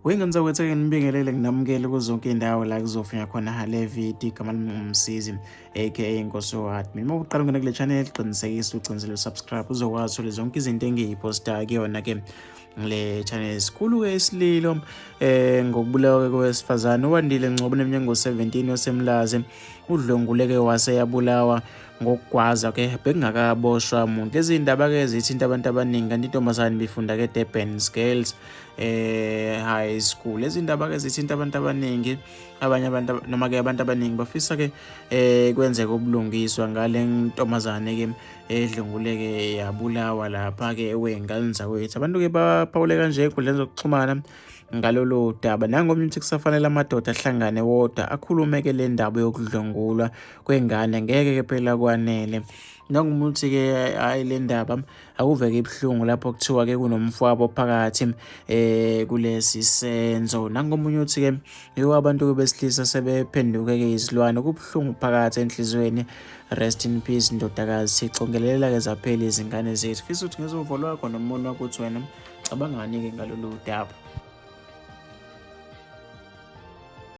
Wengane zakwethu ake nibingelele nginamukele kuzonke indawo la kuzofinya khona le video. Igama lami nguMsizi aka Inkosi Admin. Uma uqala ungena kule channel, qinisekisa ugcinzele usubscribe uzokwazi uthola zonke izinto engiyiposta kuyona ke le channel. Sikhulu ke isililo ngokubulawa kowesifazane uWandile Ngcobo neminyaka ngo-17 waseMlazi, udlwenguleke wase yabulawa ngokugwaza ke bekungakaboshwa muntu. Lezi ndaba ke zithinta abantu abaningi, kanti intombazane bifunda ke Durban Girls High School. Lezi ndaba ke zithinta abantu abaningi, abanye abantu noma ke abantu abaningi bafisa ke kwenzeke ubulungiswa ngale ntombazane ke edlunguleke yabulawa lapha ke wengane zakwethu. Abantu ke baphawule kanje enkundleni zokuxhumana ngalolu daba. Nangomnye uthi kusafanele amadoda ahlangane wodwa akhulume ke le ndaba yokudlwengulwa kwengane, ngeke ke phela kwanele. Nangomunye ke, hayi, le ndaba akuveke ibuhlungu lapho kuthiwa ke kunomfowabo phakathi kulesi senzo. Nangomunye uthi ke yiwo abantu besilisa sebephenduke ke izilwane, kubuhlungu phakathi enhliziyweni. Rest in peace ndodakazi, sicongelela ke zaphela izingane zethu. Fisa ukuthi ngezovo lwakho nombono wakho ukuthi wena cabangani ke ngalolu daba.